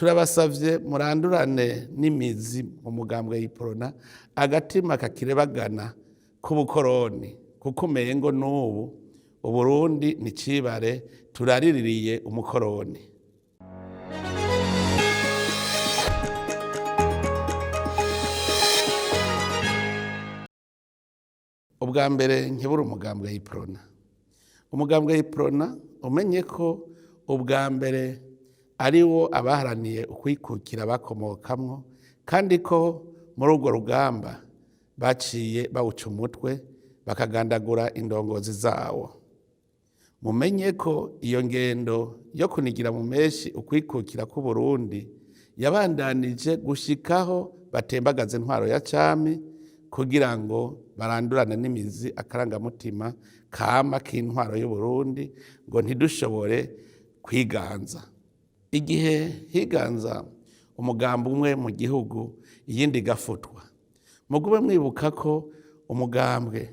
Turabasavye murandurane n'imizi mu mugambwe Iprona agatima kakirebagana k'ubukoroni, kuko umengo n'ubu Uburundi ni cibare turariririye umukoroni. Ubwa mbere nkibura umugambwe Iprona, umugambwe Iprona umenye ko ubwa mbere ari wo abaharaniye ukwikukira bakomokamwo, kandi ko muri urwo rugamba baciye bawuca umutwe bakagandagura indongozi zawo. Mumenye ko iyo ngendo yo kunigira mu menshi ukwikukira k'Uburundi yabandanije gushikaho batembagaza intwaro ya cami kugira ngo barandurane n'imizi akarangamutima kama k'intwaro y'Uburundi ngo ntidushobore kwiganza. Igihe higanza umugambi umwe mu gihugu iyindi igafutwa, mugume mwibuka ko umugambwe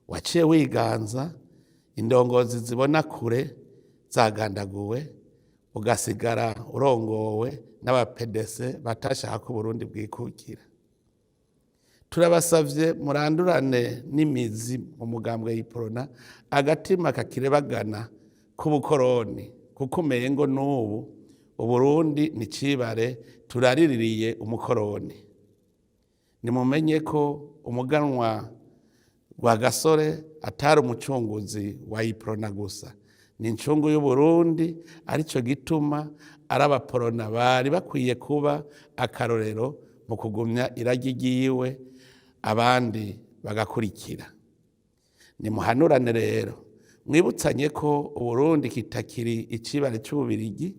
waciye wiganza indongozi zibona kure zagandaguwe, ugasigara urongowe n'abapedese batashaka ko Uburundi bwikukira. Turabasavye murandurane n'imizi mu mugambwe Iprona agatima kakirebagana k'ubukoroni, kuko umengo n'ubu Uburundi ni cibare turariririye umukoroni. Nimumenye ko umuganwa Rwagasore atari umucunguzi wa Iprona gusa, ni incungu y'Uburundi, arico gituma ari abaporona bari bakwiye kuba akarorero mu kugumya iragi ryiwe, abandi bagakurikira. Nimuhanurane rero, mwibutsanye ko Uburundi kitakiri icibare c'Ububirigi,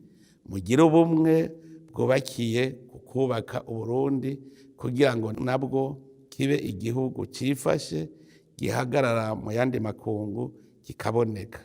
mugire ubumwe bwubakiye ku kubaka Uburundi kugira ngo nabwo kibe igihugu cifashe gihagarara mu yandi makungu kikaboneka.